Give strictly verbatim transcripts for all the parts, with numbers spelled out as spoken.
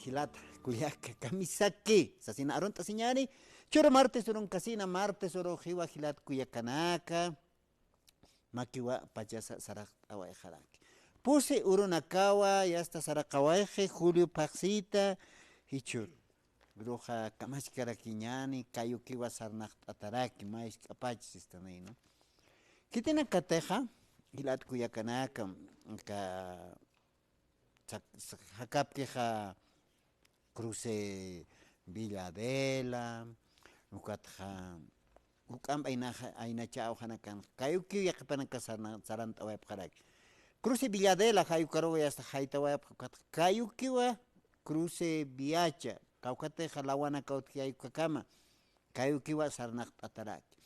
Jilata, kullaka, kamisaki, sasina arunt'asiñäni, churu martes urunkasina, martes uruxiwa jilat kullakanaka, makiwa pachasa saraqt'awayxaraki. Pusi urunakawa, yasta saraqawayxi, julio phaxsita, jichhüru. Bruja kamachkarakiñäni, kayukiwa sarnaqt'ataraki, mask'apach sistanï, ¿no? Khitinakatixa, jilat kullakanaka, aka, sak-, sak-, jakapkixa, cruce Villa Adela, ukatxa, juk'amp aynaxa, aynacha awjanakan, kayukiw yaqhipanaka sarna-, sarant'awayapxaraki. Cruce Villa Adela, jay ukaruwa yasta jaytawayapxa, ukatxa, kayukiwa, cruce Viacha, kawkatixa lawanaka utji jay ukakama, kayukiwa sarnaqt'ataraki.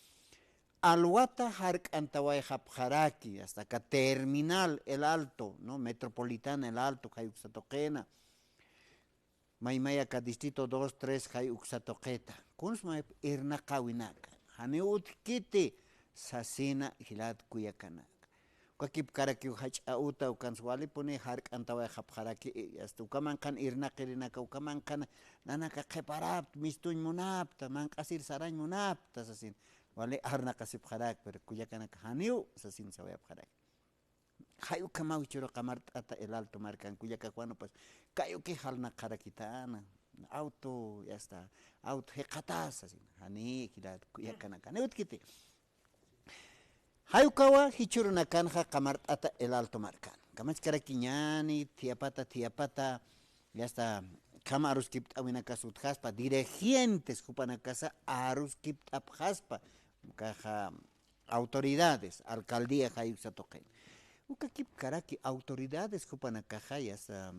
Alwata jark'antawayxapxaraki, hasta aka terminal El Alto, ¿no? Metropolitana El Alto, jay uksa tuqina. Maymay aka distrito dos, tres, jay uksa tuqita. Kuns mayp irnaqäwinaka. Janiw utjkiti sasina jilat kullakanaka. Ukakipkarakiw jach'a uta, ukans walipuni jark'antawayxapxaraki, hasta uka manqhan irnaqirinaka, uka manqhan nanaka qhiparapta, mistuñ munapta, manq'asir sarañ munapta, sasin. Wali arnaqasipxarak, pero kullakanaka janiw, sasin sawayapxarak. Jay ukhamaw jichhüru qamart'ata El Alto markan, kullaka Juan, pues, kayuki jalnaqxarakitana, auto, ya está, auto jikxatas, sasin. Jani, jilat kullakanaka, janiw utjkiti. Jay ukawa jichhürunakanxa qamart'ata El Alto markan. Kamachkarakiñäni, thiyapata, thiyapata, ya está, kham aruskipt'awinakas utjaspa, dirigentes jupanakasa aruskipt'apxaspa, ukaxa autoridades, alcaldía jay uksa tuqin. Ukakipkaraki autoridades jupanakaxa, ya está,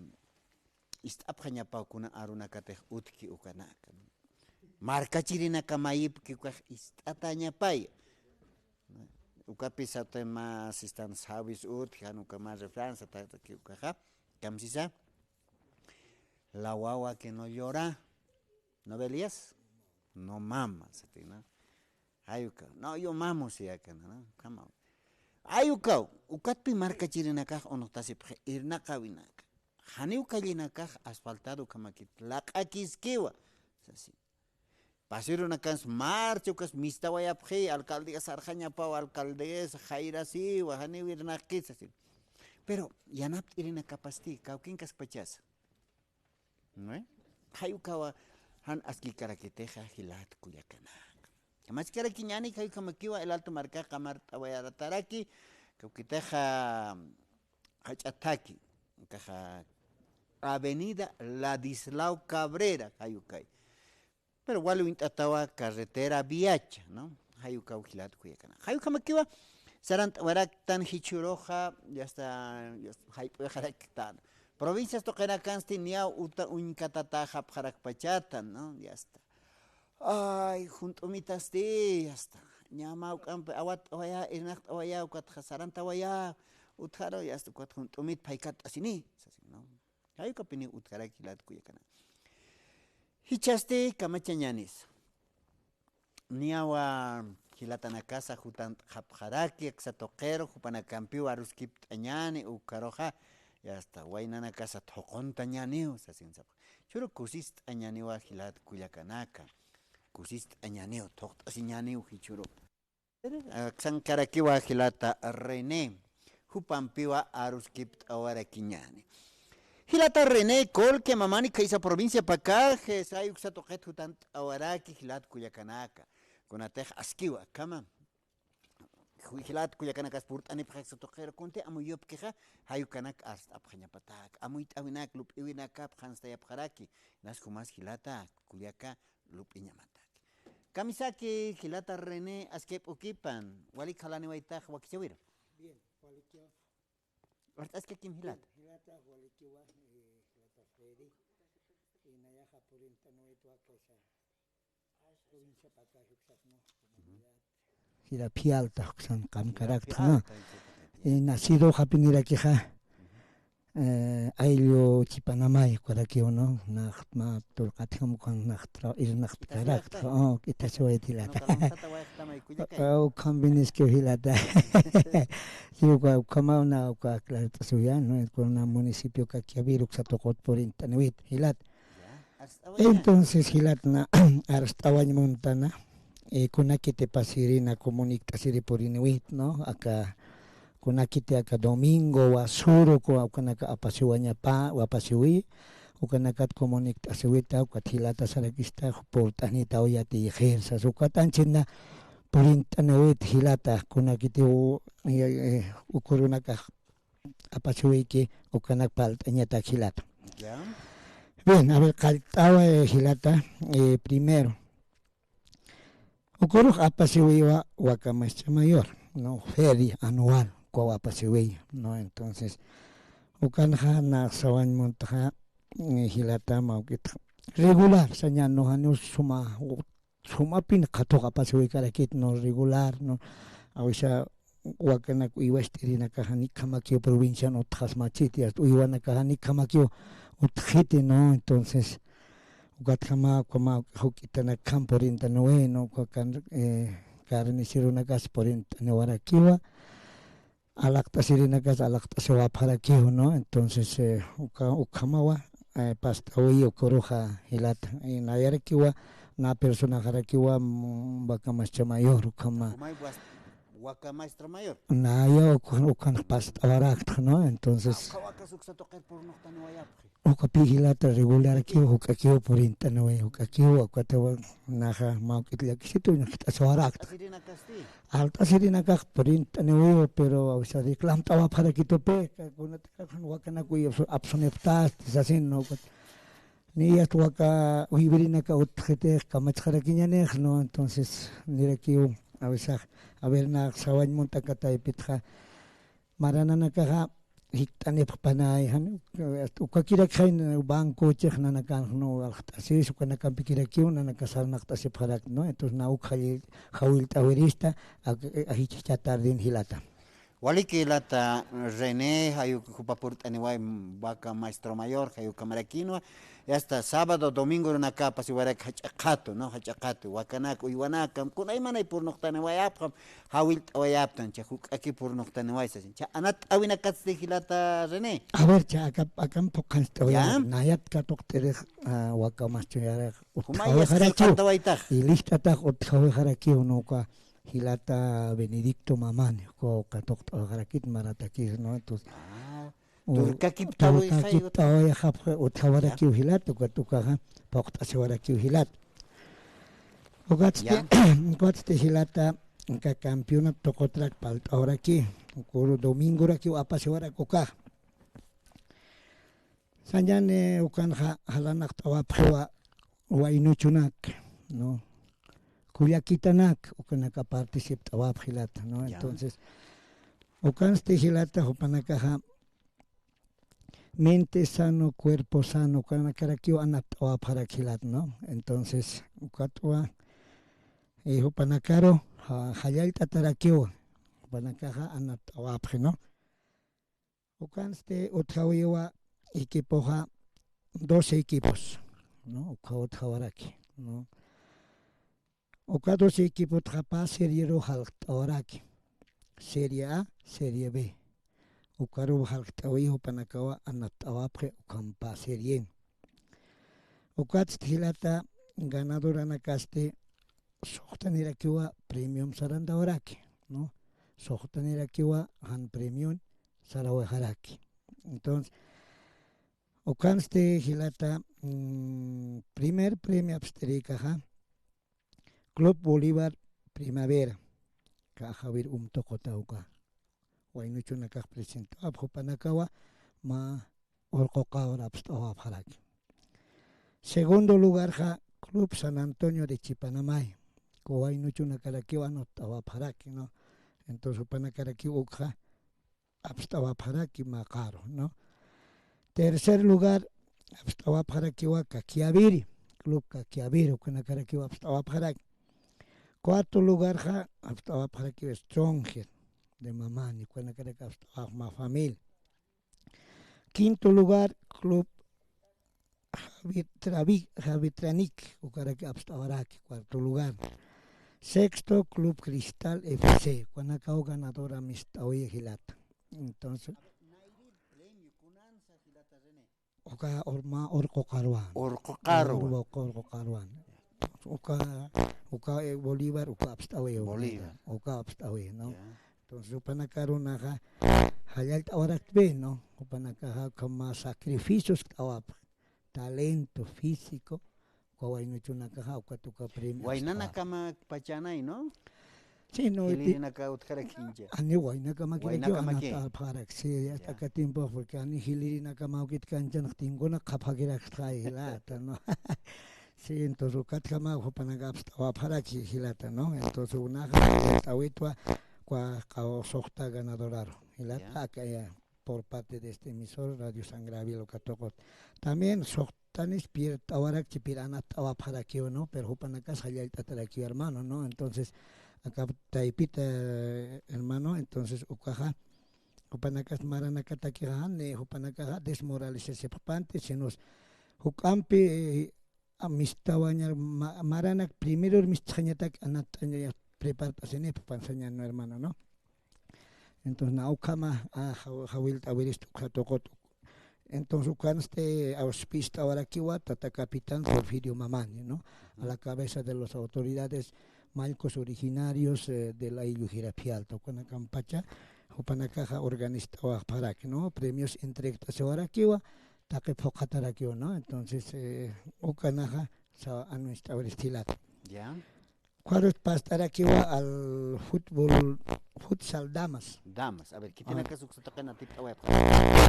ist'apxañapaw kuna arunakatix utjki ukanaka. Markachirinaka mayipki ukax ist'atañapaya. Ukapis sawtay mä sistan sawis utji, jan uka mä refrán satätaki ukaxa. Kamsisa, la guagua que no llora, ¿no ve, Elías? No mama, sati, ¿no? Jay ukaw, no, yo mamo, siyakana, ¿no? Ukhamaw. Jay ukaw, ukatpi markachirinakax unuqtasipxi, irnaqäwinaka. Janiw callenakax asfaltado ukhamakit, laq'akiskiwa, sasi. Pasirunakans marcha ukas mistawayapxi, alcaldía sarxañapaw, alcaldesa, jayrasiwa, janiw irnaqkit, sasi. Pero yanapt'irinakapasti, kawkinkaskpachasa. ¿No? Jay ukawa jan askikarakitixa jilat kullakanaka. Kamachkarakiñäni, jay ukhamakiwa El Alto markax qamart'awayarataraki, kawkitixa jach'athaki, ukaxa Avenida Ladislao Cabrera, jay ukay. Pero wali uñt'atawa carretera Viacha, ¿no? Jay ukaw jilat kullakanaka. Jay ukhamakiwa sarant'awaraktan jichhüruxa, ya está, ya está, jayp'uyaxaraktan. Provincias tuqinakansti niyaw uta uñkatatäxapxarakpachatan, ¿no? Ya está. Ay, junt'umitasti, ya está. Ñä mä juk'ampi awatt'awayä, irnaqt'awayä, ukatxa sarantawayä, utjaru, ya está, ukat junt'umit phaykatt'asini, sasin, ¿no? Jay ukapiniw utjaraki jilat kullakanaka. Jichhasti kamachañänisa. Niyawa jilatanakasa jutant'xapxaraki, aksa tuqiru, jupanakampiw aruskipt'añäni, ukaruxa, ya está, waynanakasa thuquntañäniw, sasin sapxi. Jichhüru kusist'añäniwa jilat kullakanaka. Kusist'añäniw, thuqt'asiñäniw jichhüru. Aksankarakiwa jilata René, jupampiwa aruskipt'awarakiñäni. Jilata René, Colque, Mamani, khaysa provincia Pacajes, jay uksa tuqit jutant'awaraki jilat kullakanaka. Kunatix askiwa, kama. Ju-, jilat kullakanakas purt'anipxi aksa tuqiru, kunti amuyupkixa, jay ukanak arst'apxañapatak, amuyt'äwinak, lup'iwinakap qhanstayapxaraki, nas jumas jilata, kullaka, lup'iñamataki. Kamisaki jilata René askip'ukipan, walik jalaniwaytax wakichäwir. Bien, walikiwa. Arst'askakim jilata. Jilata, walikiwa, eh, jilata Freddy. Y nayaxa purint'aniwaytwa kaysa provincia Pacajes uksatna, comunidad. Jila Phialta uksan qamkaraktxa, ¿no? Phialta, sí. Eh, nacido japinirakixa, eh, ayllu Chipanamay ukarakiw, ¿no? Naxt mä tulqatjam ukan naxt tra-, irnaqtkarakta, oh, K'ithachuwayt jilata. Oh, ukham viniskiw jilata. Sí, uka, ukhamaw na, uka, claro, suya, ¿no? Kuna municipio Caquiaviri uksa tuqit purint'aniwit, jilata. Entonces, jilatna, arst'awañ muntana, eh, kunakiti pasirina, comunikt'asiri puriniwit, ¿no? Aka, kunakiti aka domingo, wasuru, ku-, ukanaka apasiwañapa, apasiwi, ukanakat comunikt'asiwita, ukat jilata sarakista, purt'anita uyati, ejercicio, ukat anchina purint'aniwit jilata, kunakiti u-, eh, eh, ukurunaka apasiwiki, ukanak palt'añata jilata. Ya. Bien, a ver, qallt'awa, eh, jilata, eh, primero. Ukurux apasiwiwa Waka Maestra Mayor, ¿no? Feria anual, ukaw apasiwiya, ¿no? Entonces, ukanxa nax sawañ muntaxa, eh, jilata mawk'itxa. Regular, saña, ¿no? Janiw suma, u-, sumapin qhatux apasiwikarakit, ¿no? Regular, ¿no? Awisa, wakanak uywacht'irinakaxa nikhamakiw provincian utxasmachiti, hasta uywanakaxa nikhamakiw utxiti, ¿no? Entonces, ukatjama, ukama, juk'itanakham purint'aniwi, ¿no? Uka kan-, eh, carniceronakas purint'aniwarakiwa, alaqt'asirinakas alaqt'asiwapxarakiw, ¿no? Entonces, eh, uka, ukhamawa, eh, past'awiy ukuruxa jilata. Y nayarakiwa, na personaxarakiwa, mm, Waka Maestra Mayor, ukhama. Umay was-, Waka Maestra Mayor. Naya uk-, ukan past'awaraktx, ¿no? Entonces, ah, uka wakas uksa tuqir purnuqtaniwayapxi. Ukapi jilata regularakiw, juk'akiw purint'aniwi, juk'akiw, ukatawa naxa mawk'it llakisitu, ñuqt'asiwaraktx. Alt'asirinakasti. Alt'asirinakax purint'aniwiw, pero, o sea, reclamt'awapxarakitupi, ka-, kunatirax wakanak uy-, apsu-, apsunipxtasti, sasin, ¿no? Niyat waka uywirinaka utjitix kamachxarakiñanix, ¿no? Entonces, nirakiw, a veces, a ver, nax sawañ munt'akataypitxa, marananakaxa jikt'anipxpanay, jan, ukakirakxay banco chix nanakanx, ¿no? Aljt'asis, ukanakampikirakiw, nanaka sarnaqt'asipxarak, ¿no? Entonces, na uk jawillt'awirista, a, a, jichha tardin jilata. Waliki jilata René, jayuk jupa purt'aniway Waka Maestro Mayor, jayuk kamarakinwa, y hasta sábado, domingo runaka apasiwarak jach'a qhatu, ¿no? Jach'a qhatu, wakanak, uywanakam, kunaymanay purnuqtaniwayapxam, jawillt'awayaptan, cha juk'aki purnuqtaniway, sasin. Cha anatt'awinakatsti jilata René. A ver, cha aka, akam phuqhanst'away, ya, nayat katuqt'irix, ah, Waka Maestro Mayor, jumay utjawixarakiw, y list'atax utjawixarakiw, ¿no? Uka jilata Benedicto Mamani, uka katuqt'awixarakit maratakis, ¿no? Entonces, ah, u-, turkakipt'awixay, turkakipt'awixapxi, utjawarakiw jilata, ukat ukaxa phuqt'asiwarakiw jilata. Ukatsti, ya, ukatsti jilata, uka campeonato tuqutrak palt'awaraki, ukuru domingorakiw apasiwarak ukaxa. Sañani ukanxa jalanaqt'awapxiwa waynuchunak, ¿no? Kullakitanak, ukanaka participt'awapxi jilata, ¿no? Ya. Entonces, ukansti jilata jupanakaxa mente sano, cuerpo sano, ukanakarakiw anatt'awapxarak jilata, ¿no? Entonces, ukatwa, eh, jupanakaru, ja-, jallallt'atarakiw, jupanakaxa anatt'awapxi, ¿no? Ukansti utjawiwa equipoxa doce equipos, ¿no? Uka utjawaraki, ¿no? Uka doce equipotxa pä serieru jalqt'awaraki. Serie A, Serie B. Ukaru jalqt'awi jupanakawa anatt'awapxi ukham pä serien. Ukatsti jilata ganadoranakasti suxtanirakiwa premium sarantawaraki, ¿no? Suxtanirakiwa jan premium sarawixaraki. Entonces, ukansti jilata, mm, primer premio apst'irïkaxa, Club Bolívar Primavera, Cajavirú um tuquta uka. Waynuchunakax presentawapxi jupanakawa, mä urquqawar apst'awapxaraki. Segundo lugarxa, Club San Antonio de Chipanamay, uka waynuchunakarakiw anatt'awapxaraki, ¿no? Entonces, jupanakarakiw ukxa apst'awapxaraki mä qaru, ¿no? Tercer lugar, apst'awapxarakiwa Caquiaviri, Club Caquiaviri, ukanakarakiw apst'awapxaraki. Cuarto lugarxa, apst'awapxarakiwa Stronger de Mamani, ukanakarak apst'awapxi mä familia. Quinto lugar, Club Javitravi-, Javitranic, ukaraki apst'awaraki, cuarto lugar. Sexto, Club Cristal F C, ukanakaw ganadora mist'awi jilata. Entonces, Uka urma, urqu qarwan. Urqu qarwan. Urqu, urqu qarwan. Uka, uka, eh, Bolívar, uka apst'awi, Bolívar. Uka apst'awi, ¿no? Ya. Entonces, jupanakarunaxa, jallallt'awaraktpi, ¿no? Jupanakaxa, como sacrificios t'awapx, talento físico, uka waynuchunakaxa, uka tuka premio. Waynanakama pachanay, ¿no? Sí, no, jilïrinaka utjarakincha. Ani waynakamakirakix, waynakamakirakix. Anatapxarak, sí, ya. Aka tiempo, porque ani jilïrinakama ukit kanchanx tinkuna qhapjakirakxay jilata, ¿no? Sí, entonces, ukatjama jupanaka apst'awapxaraki jilata, ¿no? Entonces, unaxa, t'awitwa, kua, kua, suxta ganadoraru, jilata, ya. Aka, ya, por parte de este emisor, Radio San Gabriel, uka tuqut. También, suxtanis pirt'awarakchi, pir anatt'awapxarakiw, ¿no? Pero jupanakas jallallt'atarakiw, hermano, ¿no? Entonces, aka taypita, eh, hermano, entonces, ukaxa, jupanakas maranakatakixa, ni jupanakaxa desmoralizasipxpanti, sino juk'ampi, eh, a, mistawañar, ma-, maranak primeror mistxañatak anatt'aña prepart'asinipxpan sañan, ¿no, hermano, no? Entonces, na ukhama, a, jaw-, jawillt'awirist uksa tuqut. Entonces, ukansti, auspist'awarakiwa, tata capitán Porfirio Mamani, ¿no? A la cabeza de las autoridades, mallkus originarios, eh, de la ayllu Jirapialta, ukanakampacha, jupanakaxa organist'awapxaraki, ¿no? Premios entregt'asiwarakiwa, taqi phuqhatarakiwa, ¿no? Entonces, eh, ukanaxa, sa-, anunciat'awirist jilata. Ya. Ukharus past'arakiwa al fútbol, futsal damas. Damas. A ver, khitinakas uksa taqin atipt'awayapxi.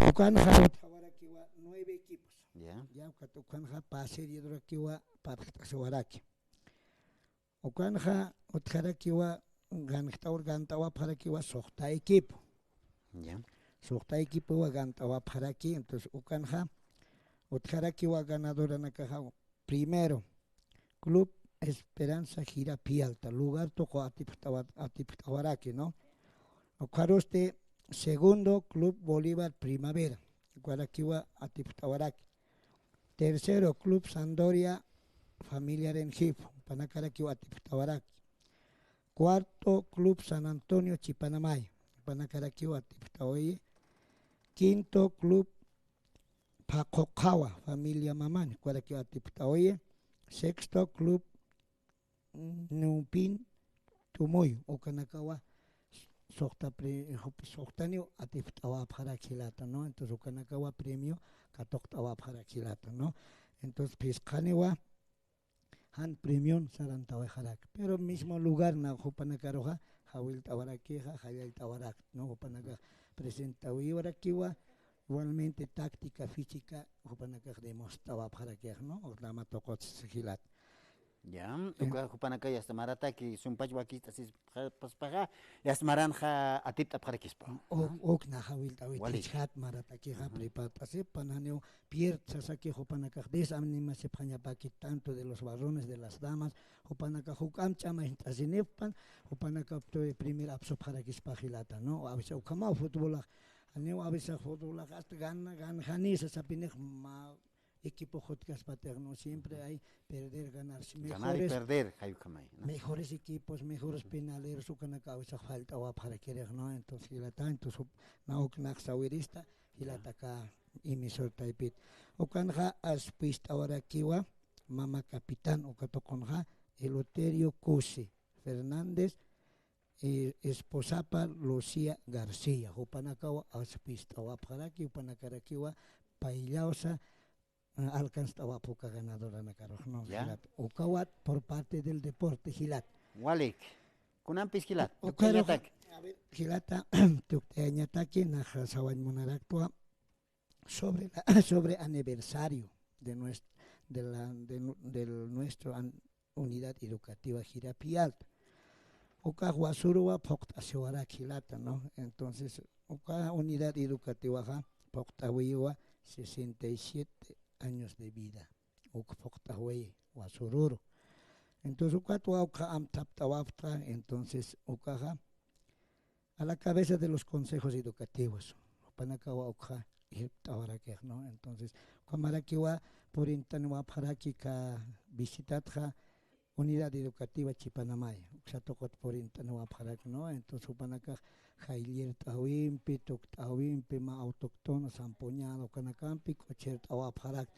Ukanxa utjawarakiwa nueve equipos. Ya. Ya, ukat ukanxa pase heridorakiwa parlt'asiwaraki. Ukanxa utjarakiwa, ganxt'awar gant'awapxarakiwa suxta equipo. Ya. Suxta equipowa gant'awapxaraki, entonces ukanxa utjarakiwa ganadoranakaxa, primero, Club Esperanza Jirapialta, lugar tuqu atipt'awa-, atipt'awaraki, ¿no? Ukharusti, segundo, Club Bolívar Primavera, ukarakiwa atipt'awaraki. Tercero, Club Sandoria Familia Rengifo, jupanakarakiw atipt'awaraki. Cuarto, Club San Antonio Chipanamay, jupanakarakiw atipt'awayi. Quinto, Club Phaquqhawa Familia Mamani, ukaraki atipt'awayi. Sexto, Club Nupin Tumuy, ukanakawa suxta pre-, jup-, suxtaniw atipt'awapxarak jilata, ¿no? Entonces, ukanakawa premio katuqt'awapxarak jilata, ¿no? Entonces, phisqaniwa jan premion sarantawayxarak. Pero mismo lugar na jupanakaruxa, jawillt'awarakixa, jallallt'awarak, ¿no? Jupanakax presentawayarakiwa, igualmente táctica física, jupanakax demostrt'awapxarakix, ¿no? Dama tuqut jilata. Ya, eh, uka jupanaka yasta marataki sumpach wakist'asipxaspaxa, yasta maranxa atipt'apxarakispa. O, ¿no? Ukna jawillt'awit. Walik. Jichhat maratakixa, ajá, prepart'asipxpan, janiw pierde sasaki jupanakax desanimasipxañapaki tanto de los varones, de las damas, jupanakax juk'amp ch'amañt'asinipxpan, jupanakax primer apsupxarakispa jilata, ¿no? A veces ukhamaw futbolax, janiw a veces futbolax hasta gana, gana, jani sasapinix mä equipo jutkaspatix, ¿no? Siempre hay perder, ganar. Ganar y perder, jay ukhamay, ¿no? Mejores equipos, mejores penaleros, ukanaka a veces falt'awapxarakirix, ¿no? Entonces, jilata, entonces, na uknax sawirista, jilata aka emisor taypit. Ukanxa aspist'awarakiwa, mama capitán, uka tuqunxa, Eleuterio Cusi Fernández, eh, esposapa Lucía García, jupanakawa aspist'awapxaraki, jupanakarakiwa payllawsa, ah, alcanzt'awapxi uka ganadoranakaru, ¿no? Ya. Jilata. Ukawat por parte del deporte, jilat. Walik. Kunampis jilat. Ukarux, tukt'añatak. A ver, jilata, tukt'añataki, naxa sawañ munaraktwa sobre la, sobre aniversario de nues-, de la, de nu-, del nuestro an-, unidad educativa Jirapi Alta. Ukax Wasuruwa phuqt'asiwarak jilata, ¿no? Entonces, uka unidad educativaxa phuqt'awiwa sesenta y siete años de vida. Uk phuqt'awi Wasururu. Entonces, ukat wawqha amthapt'awapxta, entonces, ukaxa a la cabeza de los consejos educativos. Jupanakawa ukxa irpt'awarakix, ¿no? Entonces, ukhamarakiwa purintaniwapxaraki aka visitatxa, Unidad Educativa Chipanamay, uksa tuqut purint'aniwapxarak, ¿no? Entonces, jupanakax jayllirt'awimpi, tukt'awimpi, mä autóctono, zampoñada, ukanakampi k'uchirt'awapxarak.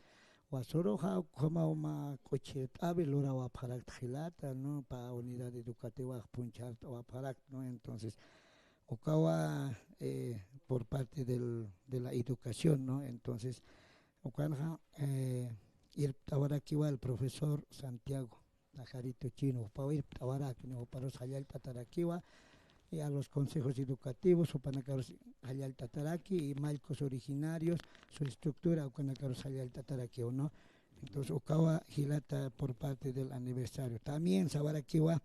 Wasuruxa ukhamaw mä k'uchirt'awi lurawapxarak jilata, ¿no? Pä unidad educativa phunchart'awapxarak, ¿no? Entonces, ukawa, eh, por parte del, de la educación, ¿no? Entonces, ukanxa, eh, irpt'awarakiwa el profesor Santiago Pajarito Chino, jupaw irpt'awarak, ¿no? Juparus jallallt'atarakiwa, y a los consejos educativos, jupanakarus jallallt'ataraki, y mallkus originarios, su estructura, ukanakarus jallallt'atarakiwa, ¿no? Entonces, ukawa jilata por parte del aniversario. También sawarakiwa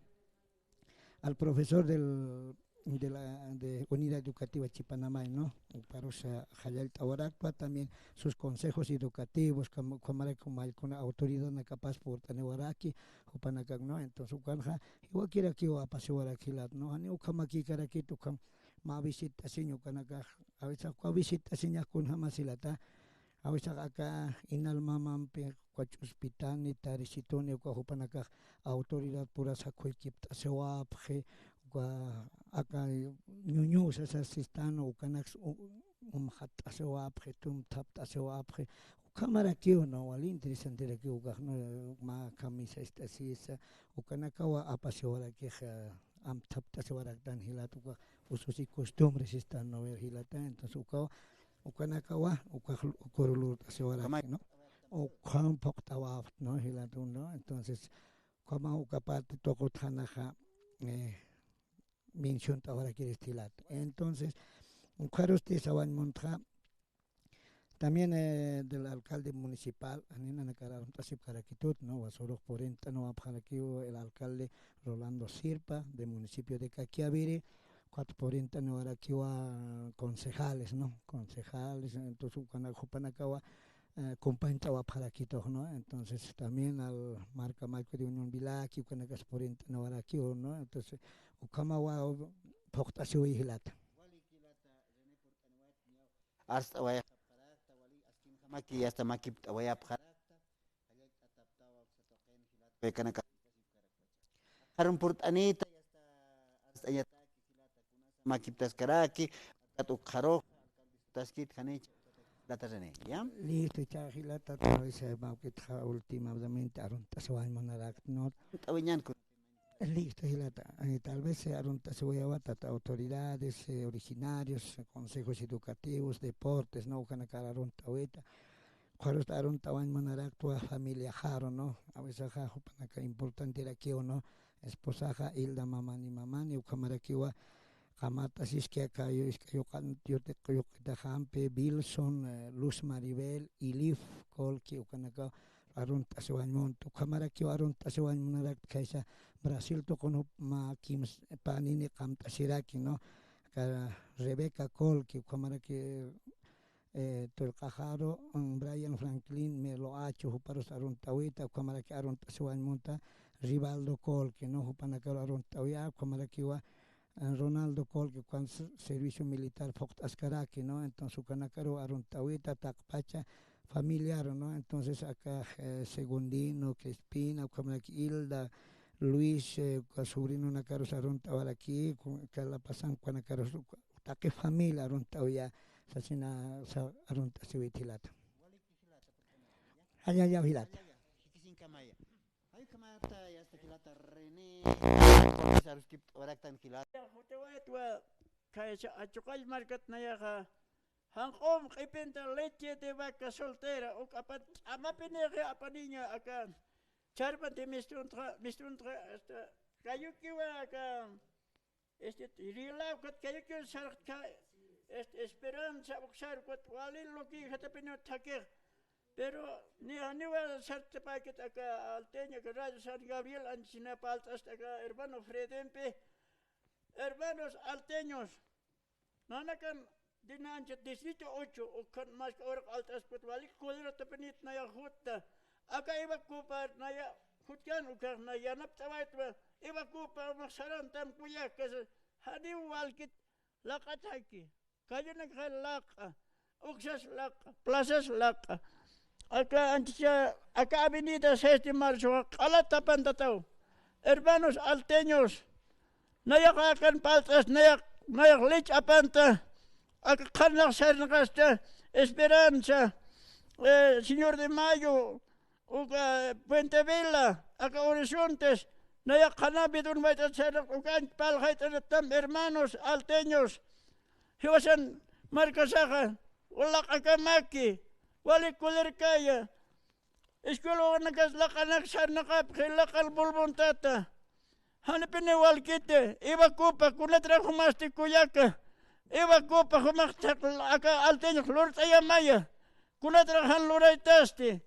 al profesor del, de la, de Unidad Educativa Chipanamay, ¿no? Juparus jallallt'awaraktwa también sus consejos educativos, kam-, ukhamaraki mallkuna autoridadnakapas purt'aniwaraki, jupanakak, ¿no? Entonces, ukanxa, jiwakirakiw apasiwarak jilat, ¿no? Jani ukhamakïkarakit, ukham mä visitasiñ ukanakax, a veces uka visitasiñax kunjamas jilata, a veces aka Inal Mamampi, uka Ch'uspitani, Tarisituni, uka jupanakax autoridad purasa khuykipt'asiwapxi, uka aka ñuñusa sasistanu, ukanaks u-, umxatt'asiwapxi, tumthapt'asiwapxi, ukhamarakiw, ¿no? Wali interesanterakiw ukax, ¿no? Mä camisa ist'asisa, ukanakawa apasiwarakix, amthapt'asiwaraktan jilat, ukax usos y costumbres sistan, ¿no? Jilata, entonces ukawa, ukanakawa, ukax lu-, ukur lurt'asiwaraki, ¿no? Ukham phuqt'awapxta, ¿no? Jilat, ¿no? Entonces, ukhama uka parte tuqutxa naxa, eh, menciont'awarakirist jilat. Entonces, ukharusti sawañ muntxa, también, eh, del alcalde municipal, jani nanakar arunt'asipkarakitut, ¿no? Wasuruxa purint'aniwapxarakiw el alcalde Rolando Sirpa, del municipio de Caquiaviri, ukat purint'aniwarakiwa concejales, ¿no? Concejales, entonces, ukana-, jupanakawa, eh, compañt'awapxarakitux, ¿no? Entonces, también al marka mallku de Unión Vilaki, ukanakas purint'aniwarakiw, ¿no? Entonces, ukhamawa phuqt'asiwi jilata. Arst'awayapxarakta, wali askinjamaki, hasta makipt'awayapxarakta, jallallt'ataptawa uksa tuqin jilat, pekanaka. Qharun purt'anita, y hasta arst'añataki jilata, kunasa makiptaskaraki, akat ukxarux, alcaldesutaskit, janicha, jilata René, ¿ya? Listo, cha jilata, tal vez, eh, mawkitxa últimamente arunt'asiwañ munarakta, ¿no? T'awiñan kun- Listo, jilata. Eh, tal vez, eh, arunt'asiwayawata, autoridades, eh, originarios, eh, consejos educativos, deportes, ¿no? Ukanakar arunt'awita. Ukharusti arunt'awañ munaraktwa familiaxaru, ¿no? A veces jupanaka importanterakiw, ¿no? Esposaxa Hilda Mamani Mamani, ukhamarakiwa qamart'asiski aka yu-, isk'a yuqan-, yuti-, yuqitaxampi, Wilson, eh, Luz Maribel, Ilif, Colqui, ukanaka arunt'asiwañ munta. Ukhamarakiw arunt'asiwañ munarakta khaysa Brasil tuqun jup mä kimspanini qamt'asiraki, ¿no? Aka Rebeca Colqui, ukhamaraki, eh, tullqaxaru, mm, Brian Franklin Melo Acho, juparus arunt'awita, ukhamaraki arunt'asiwañ munta, Rivaldo Colqui, ¿no? Jupanakaru arunt'awiya, ukhamarakiwa, eh, Ronaldo Colqui, ukan s-, servicio militar phuqt'askaraki, ¿no? Entonces, ukanakaru arunt'awita, taqpacha familiar, ¿no? Entonces, aka, eh, Segundino, Crispina, ukhamaraki Hilda, Luis, eh, uka sobrinonakarus arunt'awaraki, ku-, aka La Pazan, ukanakarus, uka, taqi familia arunt'awiya, sasina, sa-, arunt'asiwit jilata. Jallalla jilata. Jikisiñkamaya. Jay ukhamata, ya está jilata René. Aruskipt'awaraktan jilata. Jutawaytwa, khaysa Achuqall markat nayaxa, janq'um q'ipinta leche de vaca soltera, uk apat ch'amapinixi apaniña aka. Charpanti mistuntxa, mistuntxa, hasta kayukiwa aka. Este, rilawkat kayukiw sarxtxa, este, esperanza uksar ukat wali lukïxatapiniw thakix. Pero ni janiwa sartapakit aka Alteño, aka Radio San Gabriel, anchhina parlt'asta aka hermano Fredempi. Hermanos alteños, nanakan dina ancha distrito ocho, ukhan mask'a uraq alt'askut walik kuliratapanit naya jutta. Aka Ivacupa naya jutkan ukax na yanapt'awaytwa, Ivacupa max sarantam kullakasa, janiw walkit laq'ataki. Callenakxa laq'a, uksas laq'a, plazas laq'a. Aka anchisa, aka avenida seis de marzo, q'alat tapan tataw. hermanos alteños, nayax akan palt'as, nayax, nayax lich apanta, aka qhananax sarnaqasta, Esperanza, eh, Señor de Mayo, uka Puente Vela, aka Horizontes, nayax qhananpï uñwayt'at sarnaqta, ukañ parlxayt'anaktam hermanos alteños, jiwasan markasaxa, laq'akamaki, wali kullirkaya, escuela wawanakas laq'anak sarnaqapxi, laq'an bulbuntata. Janipiniw walkiti, Eva Copa, kunatrak jumasti kullaka, Eva Copa, jumax thaq aka alteñox lurt'ayamaya, kunatrak jan luraytasti.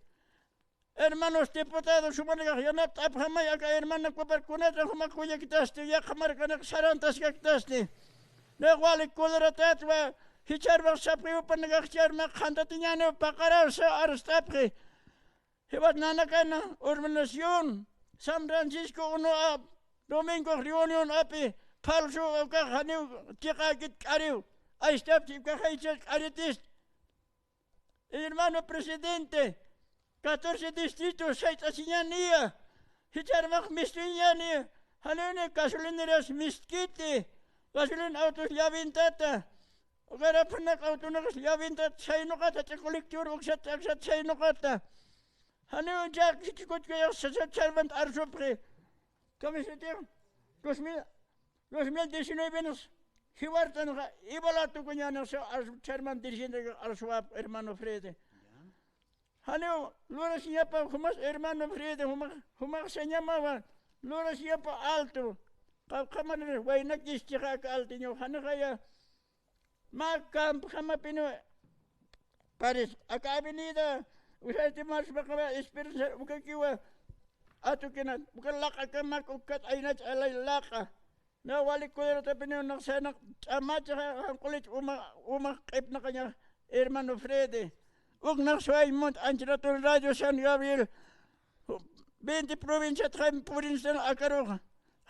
Hermanos diputados, jumanakax yanapt'apxamay aka hermana Copar, kunatrak jumax kullaktasti, yaqha markanak sarantaskaktasti. Nayax wali kulliratätwa, jichhärmax sapxiw jupanakax, jichhärmax qhantatiñäniw paqaräsa arst'apxi. Jiwas nanakana urbanización San Francisco uno A, domingo reunión api, falso ukax janiw chiqäkit k'ariw, aystapchi ukax jaychas k'aritist. Hermano presidente, catorce distritos sayt'asiñäniya, jichhärmax mistuñäniya, janiw ni gasolineras mistkiti, gasolina autos llawintata, ukarapxanak autonakax llawintata, saynuqata, ch'a colectivor uksat aksat saynuqata. Janiw ch'akichikuchkayax sasachharmant arsupxi. Kamisatix, dos mil, dos mil diecinueve nix jiwartanxa, igual tukuñänixa arsupxi, ch'arman dirigiente arsupxi, hermano Freddy. Janiw lurasiñapa jumas, hermano Freddy, jumax, jumax sañamawa, lurasiñapa alto. Qawqhamanir waynakischixa aka alteño, janixaya mä campojamapiniw paris, aka avenida Vicente Marzo paqawa, Esperanza, ukakiwa atukinat, uka laq'akamak, ukat aynach alay laq'a. Nax wali kullirtapiniw nax saynaq ch'amachaxa, janqulich uma, umax q'ipnaqañax, hermano Freddy. Uk nax suway munt anchratun Radio San Gabriel, veinte provinciat jay purinstan akaruxa.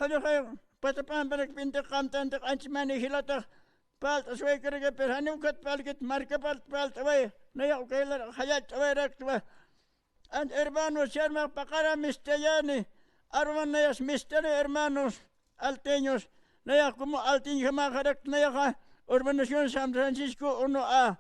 Janixa patapampanak veinte qamtantix anchmani jilatax, palt'aswaykarakipir, janiw ukat parlkit, marka palt'away, nayax uka jilar jallallt'awayaraktwa. Ant hermanos, jichhärmax paqara mistayani, arwan nayas mistani hermanos alteños, nayax como alteñjamäxarakt nayaxa urbanización San Francisco uno A.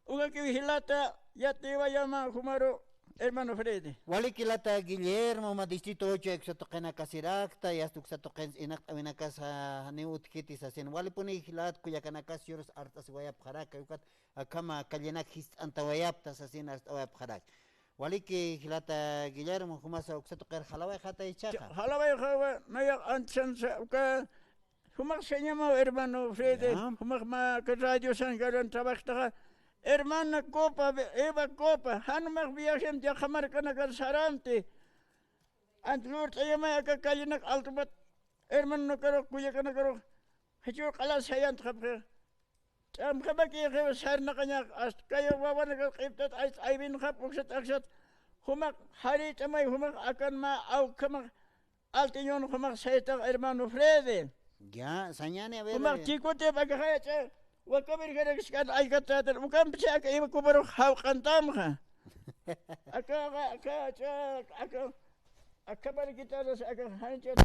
Ukakiw jilata yatiyawayama jumaru, hermano Freddy. Walik jilata Guillermo, mä distrito ocho uksa tuqinakasirakta, yasta uksa tuqin inaqt'awinakas janiw utjkiti sasin. Walipuni jilat kullakanakas jichhürus arst'asiwayapxaraki, ukat akhama callenak jist'antawayapta sasin arst'awayapxaraki. Waliki jilata Guillermo, jumasa uksa tuqir jalawayxäta jichhaxa. Jalawayxawa, nayax antisansa uka, jumax sañamaw hermano Freddy, ya, jumax mä aka Radio San Gabriel trabajtaxa, hermana Copa, Eva Copa, jan jumax viajem yaqha markanakar saranti. Ant lurt'ayamay aka callenak altupat, hermanonakarux, kullakanakarux, jichhür q'ala sayantxapxi. Ch'amjamakïxiw sarnaqañax, hasta kay wawanakar q'iptat aywinxap, uksat aksat, jumax jarït'amay, jumax akan mä awkhamax alteñon jumax saytax, hermano Freddy. Ya, sañäni, a ver, jumax eh, chikutip akaxay ch'a, waka verjarakiskan aykatätan, ukampisi aka Eva Coparux jawq'antamxa. Aka, aka, aka ch'a, aka, aka parkitaras, aka janch'at,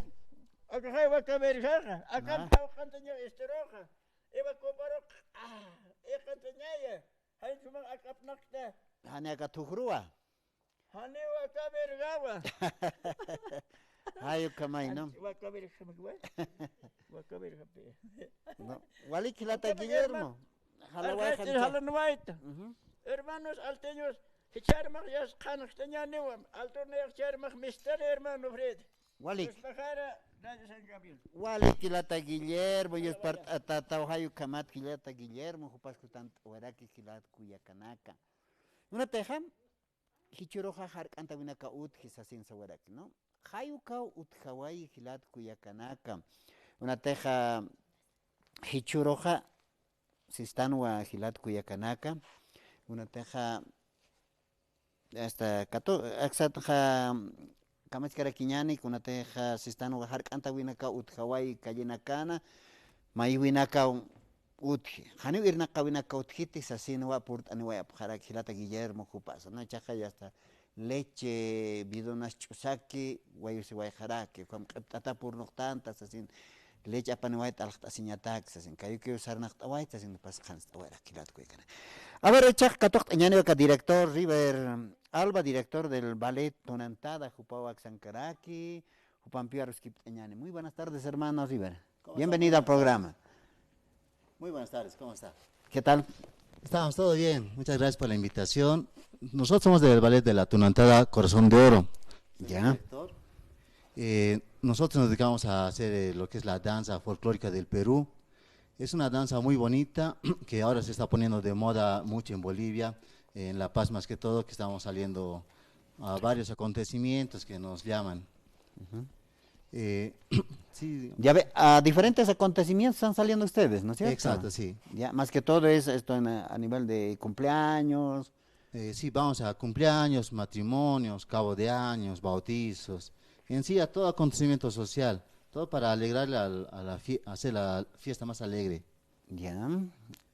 akaxay waka verjaxa, akan ah, jawq'antañaw esteroxa. Eva Coparux, ah, iqantañaya. Janiw jumax akapnaqta. Jani aka thujruwa. Janiw aka verjawa. Jay ukhamay, ¿no? Waka verjamakiwa. Waka verjapi. No. Walik jilata Guillermo. Jalawayxan. Jalanwayta. Ujú. Hermanos alteños, jichhärmax yasta qhanxtañäniwa. Alto nayax jichhärmax mistani, hermano Fred. Walik. Yuspaxara, Radio San Gabriel. Walik jilata Guillermo, yuspart'atataw, jay ukhamat jilata Guillermo, jupas jutant'awaraki jilat kullakanaka. Kunatixa, jichhüruxa jark'antawinakaw utji sasin sawaraki, ¿no? Jay ukaw utjawayi jilat kullakanaka. Kunatixa, jichhüruxa, sistanwa jilat kullakanaka. Kunatixa, hasta kato, aksatxa kamachkarakiñäni, kunatixa sistanwa jark'antawinakaw utjawayi callenakana, maywinakaw utji. Janiw irnaqawinakaw utjiti sasinwa purt'aniwayapxaraki jilata Guillermo jupasa, ¿no? Jichhaxa ya hasta leche bidonas ch'usaki, wayusi wayxaraki, ukham q'ipt'atapur nuqtanta, sasin, leche apaniwayta alxt'asiñatak, sasin, kayukiw sarnaqt'awayta, sasin, pas qhanst'awayrak jilat kullakanaka. A ver, ichax katuqt'añäniwa aka director River Alba, director del ballet Tunantada, jupaw aksankaraki, jupampiw aruskipt'añäni. Muy buenas tardes, hermano River. ¿Cómo está? Bienvenido al programa. Muy buenas tardes, ¿cómo está? ¿Qué tal? Estamos todo bien, muchas gracias por la invitación. Nosotros somos del ballet de la Tunantada Corazón de Oro. Ya. Director. Eh, nosotros nos dedicamos a hacer, eh, lo que es la danza folclórica del Perú. Es una danza muy bonita que ahora se está poniendo de moda mucho en Bolivia, en La Paz más que todo, que estamos saliendo a varios acontecimientos que nos llaman. Eh, sí. Ya ve, a diferentes acontecimientos están saliendo ustedes, ¿no es cierto? Exacto, sí. Ya, más que todo es esto en, a nivel de cumpleaños. Eh, sí, vamos a cumpleaños, matrimonios, cabo de años, bautizos, en sí a todo acontecimiento social, todo para alegrarle al- a la fie- hacer la fiesta más alegre. Ya.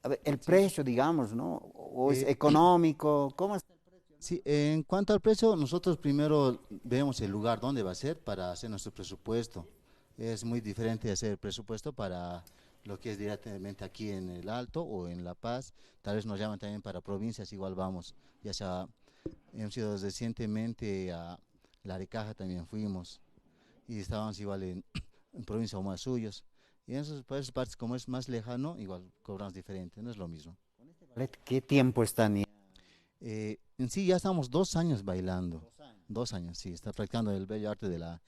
A ver, el precio, digamos, ¿no? ¿O es Eh, económico? ¿Cómo está el precio? Sí, en cuanto al precio, nosotros primero vemos el lugar donde va a ser para hacer nuestro presupuesto. Es muy diferente hacer el presupuesto para lo que es directamente aquí en El Alto o en La Paz. Tal vez nos llaman también para provincias, igual vamos. Ya sea, hemos ido recientemente a Larecaja, también fuimos. Y estábamos igual en, en provincia de Omasuyos. Y en esas, para esas partes, como es más lejano, igual cobramos diferente, no es lo mismo. ¿Con este ballet qué tiempo están? Eh, en sí ya estamos dos años bailando. Dos años. Dos años, sí, está practicando el bello arte de la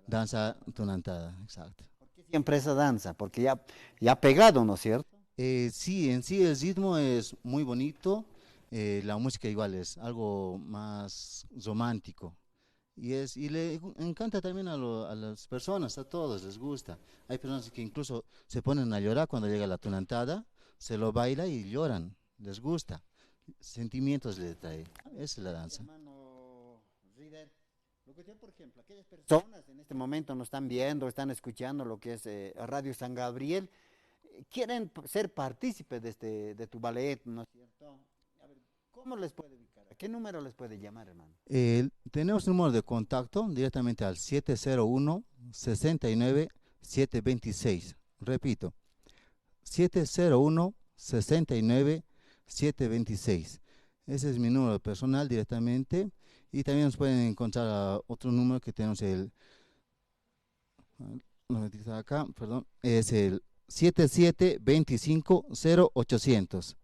danza tunantada, exacto. ¿Por qué siempre esa danza? Porque ya, ya ha pegado, ¿no es cierto? Eh, sí, en sí el ritmo es muy bonito, eh, la música igual es algo más romántico. Y es, y le gu- encanta también a, lo- a las personas, a todos les gusta. Hay personas que incluso se ponen a llorar cuando llega la tunantada, se lo baila y lloran, les gusta. Sentimientos le trae. Esa es la danza. Hermano River, lo que yo, por ejemplo, aquellas personas en este momento nos están viendo, están escuchando lo que es eh, Radio San Gabriel, eh, quieren p- ser partícipe de, este, de tu ballet, ¿no es cierto? A ver, ¿cómo les puede ubicar? ¿A qué número les puede llamar, hermano? Eh, tenemos un número de contacto directamente al siete cero uno, sesenta y nueve, siete veintiséis. Repito, siete cero uno, sesenta y nueve, siete veintiséis. Ese es mi número personal directamente. Y también nos pueden encontrar a otro número que tenemos el no, mentira, acá, perdón, es el siete siete veinticinco cero ochocientos.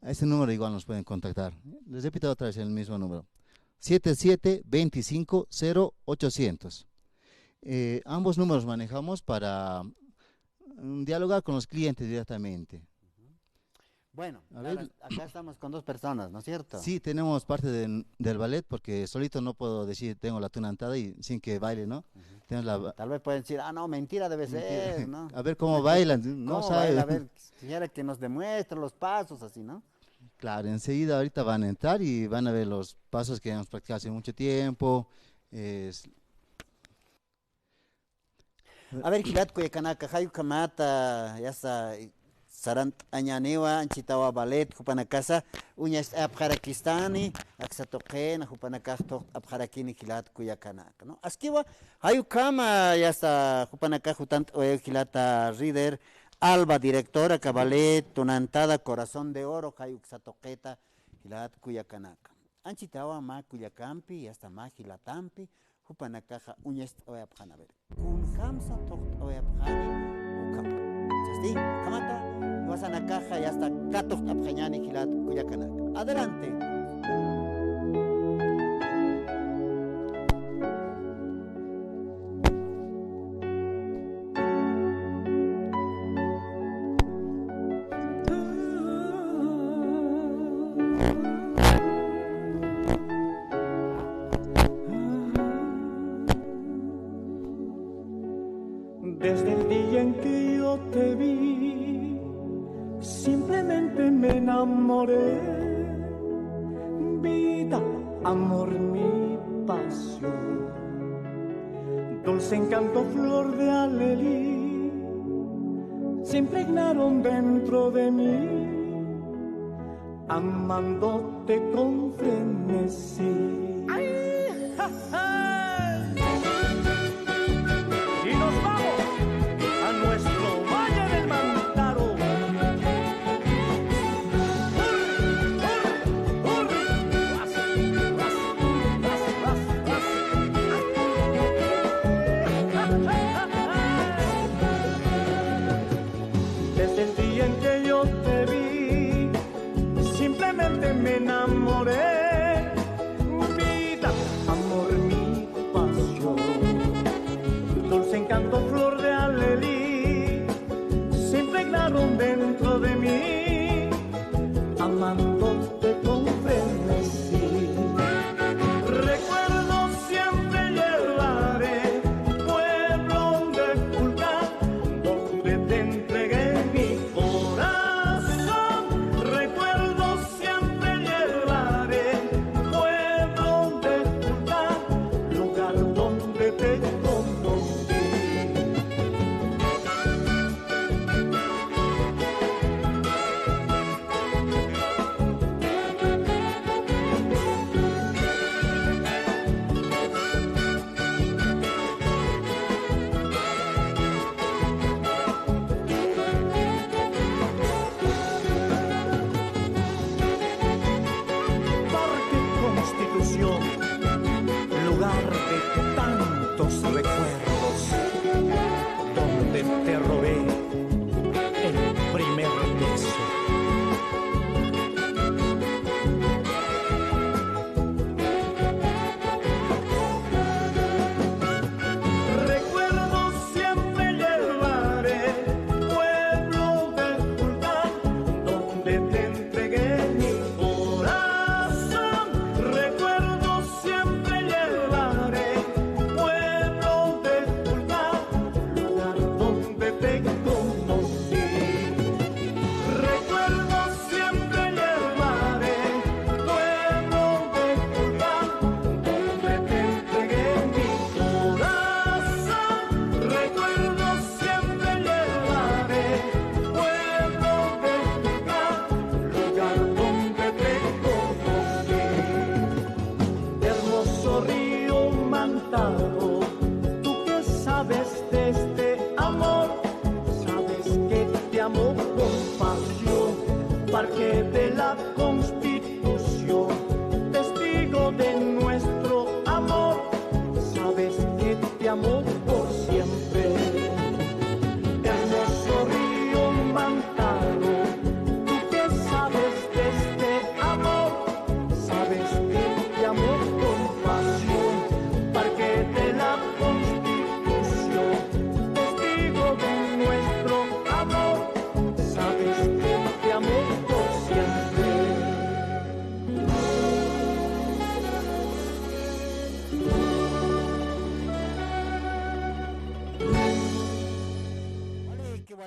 A ese número igual nos pueden contactar. Les repito otra vez el mismo número. Siete siete veinticinco cero ochocientos. Eh, ambos números manejamos para mm, dialogar con los clientes directamente. Bueno, a ver, acá estamos con dos personas, ¿no es cierto? Sí, tenemos parte de- del ballet porque solito no puedo decir tengo la tunantada y sin que baile, ¿no? Tenemos la... Tal vez pueden decir, ah, no, mentira debe ser, ¿no? A ver cómo bailan, no sabe. A ver, quisiera que nos demuestre los pasos, así, ¿no? Claro, enseguida ahorita van a entrar y van a ver los pasos que hemos practicado hace mucho tiempo. Es- A ver, jilat kullakanaka, jay ukhamata, yasta sarant'añäniwa, anchhitawa ballet, jupanakasa uñacht'ayapxarakistani, aksa tuqina, jupanakax thuqt'apxarakini jilat kullakanaka, ¿no? Askiwa, jay ukhama, yasta jupanakax jutant'awayaw jilata River Alba, directora aka ballet, tunantada Corazón de Oro, jay uksa tuqita, jilat kullakanaka. Anchhitawa mä kullakampi, yasta mä jilatampi, jupanakaxa uñacht'awayapxani, a ver, kunjamsa thuqt'awayapxani ukham. Sasti, ukhamata, jiwasanakaxa yasta katuqt'apxañäni jilat kullakanaka. Adelante. Desde el día en que yo te vi, simplemente me enamoré. Vida, amor, mi pasión, dulce encanto, flor de alelí, se impregnaron dentro de mí, amándote con frenesí.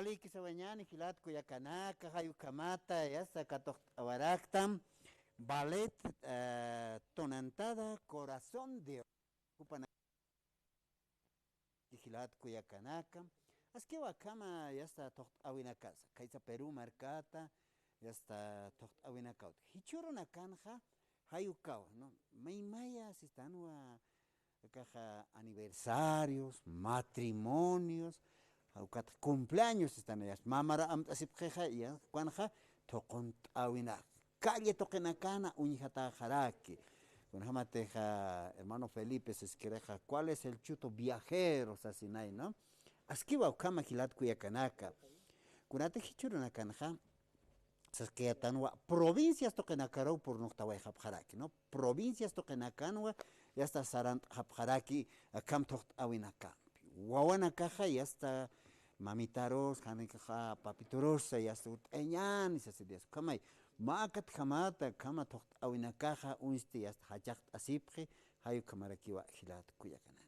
Walikisawañäni jilat kullakanaka, jay ukhamata, yasta katuqt'awaraktam, ballet, eh, Tunantada Corazón de Oro. Jupana jilat kullakanaka, askiwa akhama yasta tuqt'awinakasa, khaysa Perú markata, yasta tuqt'awinakawt. Jichhürunakanxa, jay ukawa, ¿no? Maymaya sistanwa, akaxa aniversarios, matrimonios, ukat cumpleaños sistanwa, yasta mamar amt'asipxixa, ya, ukanxa, tuqunt'awinaka. Calle tuqinakana uñjatäxaraki. Kunjamatixa, hermano Felipe, siskirixa, ¿cuál es el chuto viajero? Sasinay, ¿no? Askiwa ukhama jilat kullakanaka. Kunatix jichhürunakanxa, saskayätanwa provincias tuqinakaruw purnuqtawayxapxaraki, ¿no? Provincias tuqinakanwa, yasta sarant'xapxaraki, akham tuqt'awinakampi. Wawanakaxa, yasta mamitarus, janikaxa papiturusa, yasta ut'añäni, sasi Dios. Ukhamay, mä akatjamata, akhama tuqt'awinakaxa, uñsti, yasta jachaqt'asipxi, jay ukhamarakiwa jilat kullakanaka.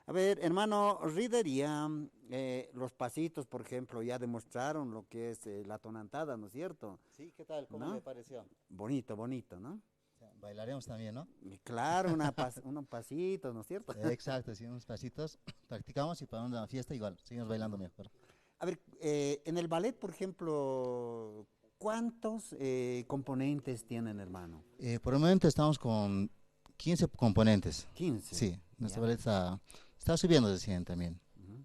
A ver, hermano Rider, ya, eh, los pasitos, por ejemplo, ya demostraron lo que es, eh, la tunantada, ¿no es cierto? Sí, ¿qué tal? ¿Cómo le pareció? Bonito, bonito, ¿no? O sea, bailaremos también, ¿no? Y claro, una pas-, unos pasitos, ¿no es cierto? Exacto, sí, unos pasitos. Practicamos y para una fiesta igual, seguimos bailando mejor. A ver, eh, en el ballet, por ejemplo, ¿cuántos, eh, componentes tienen, hermano? Eh, por el momento estamos con quince componentes. Quince. Sí, nuestro ballet está, está subiendo de cien también. Ujú.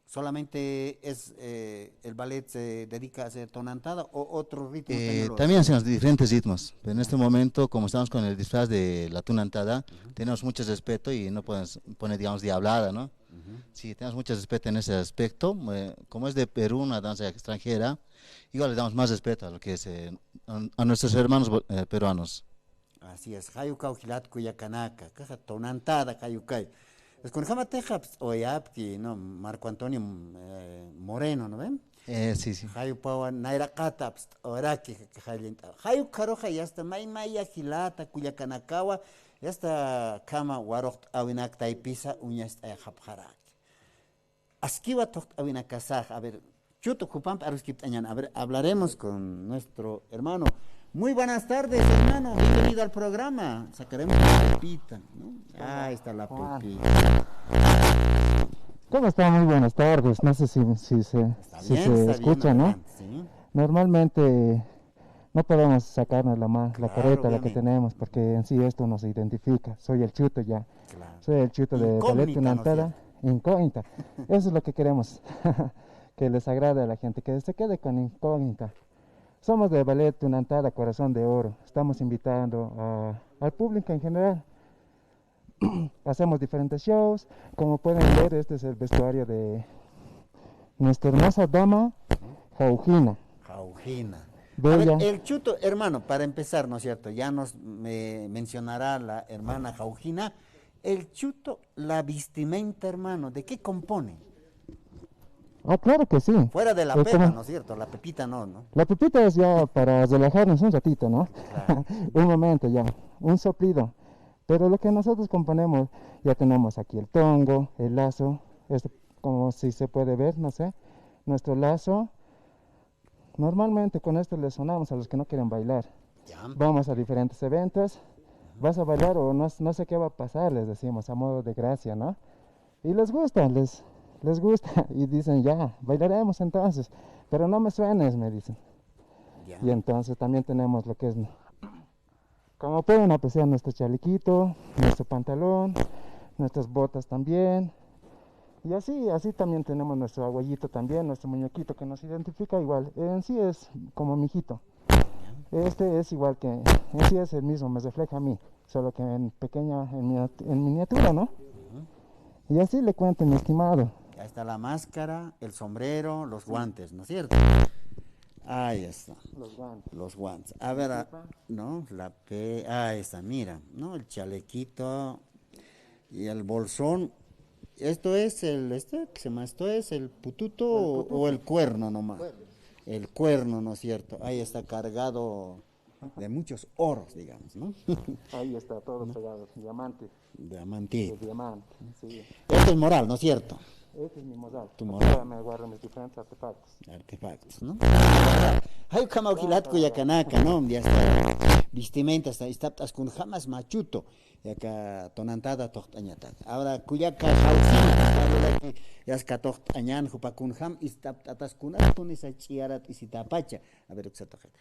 ¿Solamente es, eh, el ballet se dedica a hacer tunantada o otros ritmos también lo hacen? Eh, también hacemos diferentes ritmos, pero en este momento, como estamos con el disfraz de la tunantada, tenemos mucho respeto y no podemos poner, digamos, diablada, ¿no? Ujú. Sí, tenemos mucho respeto en ese aspecto. Eh, como es de Perú, una danza extranjera, igual le damos más respeto a lo que es, eh, a, a nuestros hermanos bo-, eh, peruanos. Así es, jay ukaw jilat kullakanaka, akaxa tunantada jay ukay. Es kunjamatixa apst'awayapki, ¿no? Marco Antonio, eh, Moreno, ¿no ven? Eh, sí, sí. Jay ukawa nayraqata apst'awaraki, jay ukharuxa yasta maymaya jilata kullakanakawa, yasta akhama waruqt'awinak taypisa uñast'ayxapxaraki. Askiwa tuqt'awinakasax. A ver, chuto jupampi aruskipt'añäni. A ver, hablaremos con nuestro hermano. Muy buenas tardes, hermano. Bienvenido al programa. Sacaremos la pepita, ¿no? Ahí está la pepita. ¿Cómo está? Muy buenas tardes. No sé si, si se, si se escucha, ¿no? Está bien, está bien, adelante, sí. Normalmente no podemos sacarnos la ma-, la careta, la que tenemos, porque en sí esto nos identifica. Claro, obviamente. Soy el Chuto ya. Claro. Soy el Chuto de Ballet Tunantada. Incógnita, ¿no es cierto? Incógnita. Eso es lo que queremos, que les agrade a la gente, que se quede con incógnita. Somos de Ballet Tunantada, Corazón de Oro. Estamos invitando a, al público en general. Hacemos diferentes shows. Como pueden ver, este es el vestuario de nuestra hermosa dama, Jaujina. Jaujina. A ver, el Chuto, hermano, para empezar, ¿no es cierto? Ya nos, me mencionará la hermana Jaujina. El Chuto, la vestimenta, hermano, ¿de qué compone? Ah, claro que sí. Fuera de la pepa, ¿no es cierto? La pepita no, ¿no? La pepita es ya para relajarnos un ratito, ¿no? Claro. Un momento ya, un soplido. Pero lo que nosotros componemos, ya tenemos aquí el tongo, el lazo, esto, como si se puede ver, no sé, nuestro lazo. Normalmente con esto le sonamos a los que no quieren bailar. Ya. Vamos a diferentes eventos, ¿vas a bailar o no, no sé qué va a pasar?, les decimos a modo de gracia, ¿no? Y les gusta, les, les gusta y dicen, "Ya, bailaremos entonces, pero no me suenes", me dicen. Ya. Y entonces también tenemos lo que es, como pueden apreciar, nuestro chalequito, nuestro pantalón, nuestras botas también. Y así, así también tenemos nuestro abuelito también, nuestro muñequito que nos identifica igual. En sí es como mi hijito. Este es igual que, en sí es el mismo, me refleja a mí, solo que en pequeña, en minia-, en miniatura, ¿no? Ujú. Y así le cuento, mi estimado. Ahí está la máscara, el sombrero, los guantes, ¿no es cierto? Ahí está. Los guantes. Los guantes. A ver, a-, ¿no? La pe-, ahí está, mira, ¿no? El chalequito y el bolsón. Esto es el, este, ¿qué se llama? ¿Esto es el pututo o, o el cuerno nomás? El cuerno. El cuerno, ¿no es cierto? Ahí está cargado de muchos oros, digamos, ¿no? Ahí está todo pegado, diamante. Diamante. De diamante, sí. Esto es moral, ¿no es cierto? Ese es mi morral. Tu morral. Acá me guardo mis diferentes artefactos. Artefactos, ¿no? Jay ukhamaw jilat kullakanaka, ¿no? Ya está. Vestimentas, ist'apt'askunjamas machuto. Yaka tunantada tuqt'añatak. Ahora kullaka Jauja, ya está tuqt'añan jupakunjam ist'apt'ataskunastunisa ch'iyarat isitapacha. A ver, uksa tuqit.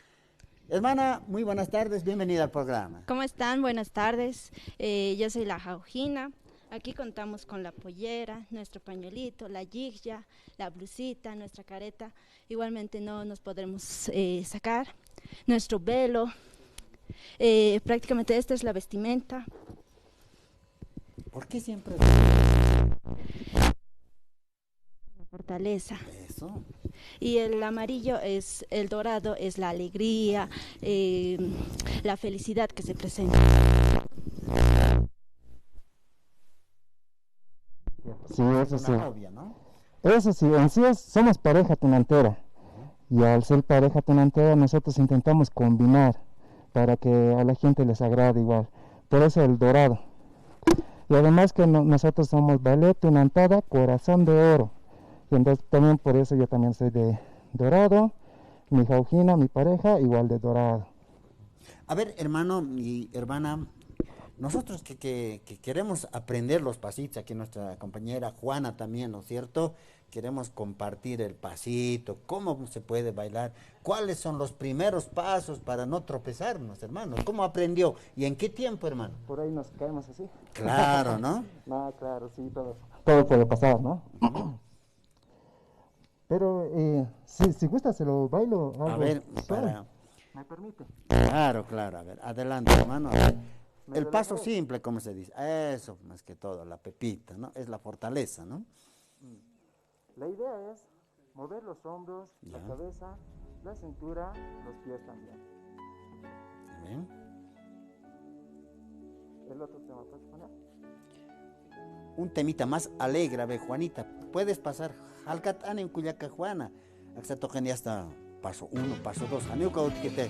Hermana, muy buenas tardes, bienvenida al programa. ¿Cómo están? Buenas tardes. Eh, yo soy la Jaujina. Aquí contamos con la pollera, nuestro pañuelito, la yigya, la blusita, nuestra careta. Igualmente no nos podremos eh, sacar nuestro velo. Eh, prácticamente esta es la vestimenta. ¿Por qué siempre fortaleza? Eso. Y el amarillo es, el dorado es la alegría, eh, la felicidad que se presenta. Sí, eso sí. Una novia, ¿no? Eso sí, en sí es, somos pareja tunantera. Y al ser pareja tunantera, nosotros intentamos combinar para que a la gente les agrade igual. Por eso el dorado. Y además que no- nosotros somos ballet tunantada, corazón de oro. Y entonces también por eso yo también soy de dorado, mi Jaujina, mi pareja, igual de dorado. A ver, hermano y hermana, nosotros que, que- que queremos aprender los pasitos, aquí nuestra compañera Juana también, ¿no es cierto? Queremos compartir el pasito, cómo se puede bailar, cuáles son los primeros pasos para no tropezarnos, hermano. ¿Cómo aprendió? ¿Y en qué tiempo, hermano? Por ahí nos caemos así. Claro, ¿no? No, claro, sí, todo, todo puede pasar, ¿no? Pero eh, si, si gusta, se lo bailo algo. A ver, suave. Para... ¿Me permite? Claro, claro, a ver, adelante, hermano. A ver. El paso simple, como se dice. Eso, más que todo, la pepita, ¿no? Es la fortaleza, ¿no? La idea es mover los hombros, la cabeza, la cintura, los pies también. Bien. El otro tema, ¿puedes poner? Un temita más alegre, a ver, Juanita, puedes pasar. Jalkat anin kullaka Juana. Aksa toqen ya está paso uno, paso dos. Amigo, ¿cómo que te...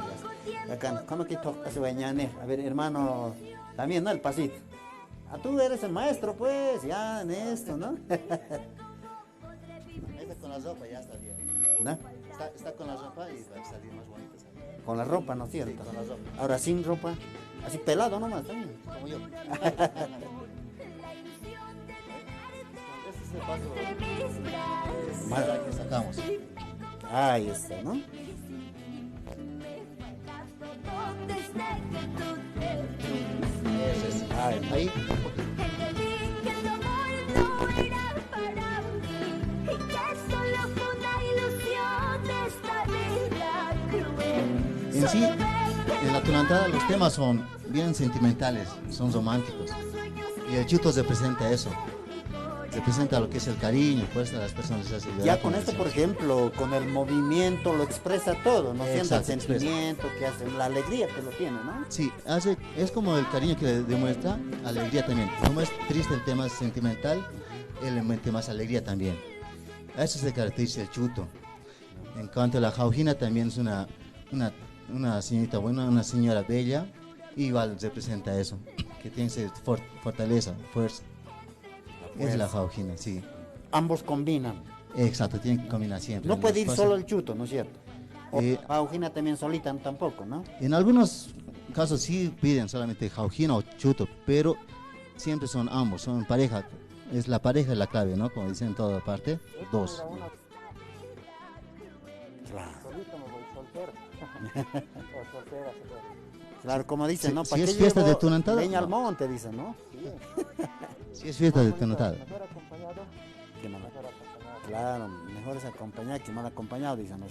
Acá, ¿cómo que toca se va a ñaner? A ver, hermano, también, ¿no? El pasito. Ah, tú eres el maestro, pues, ya en esto, ¿no? Esta con la ropa ya está bien. ¿No? Está, está con la ropa y va a salir más bonito, ¿sabes? Con la ropa, ¿no es cierto? Sí, con la ropa. Ahora sin ropa, así pelado nomás también. Como yo. Ese es el paso. Mal. Que sacamos. Ahí está, ¿no? Eso es. Ahí, ahí. En sí, en la tunantada los temas son bien sentimentales, son románticos. Y el chuto representa eso. Representa lo que es el cariño, pues a las personas les hace llorar. Ya con esto, por ejemplo, con el movimiento lo expresa todo, ¿no? Siente el sentimiento que hace, la alegría que lo tiene, ¿no? Sí, hace, es como el cariño que le demuestra, alegría también. Como es triste el tema sentimental, él le mete más alegría también. A eso se caracteriza el chuto. En cuanto a la Jaujina, también es una, una, una señorita buena, una señora bella, igual representa eso, que tiene que ser for- fortaleza, fuerza. Es la Jaujina, sí. Ambos combinan. Exacto, tienen que combinar siempre. No puede ir solo el chuto, ¿no es cierto? O eh, Jaujina también solita, ¿no? Tampoco, ¿no? En algunos casos sí piden solamente Jaujina o chuto, pero siempre son ambos, son pareja. Es la pareja la clave, ¿no? Como dicen en toda parte, dos. Claro. Solito me voy, soltero. O soltera, se puede. Claro, como dicen, ¿no? Si, ¿para qué es fiesta de tunantada? Leña al monte, dicen, ¿no? Sí. Si es fiesta de tunantada. Mejor acompañado que mal acompañado. Claro, mejor es acompañado que mal acompañado, dicen, ¿no?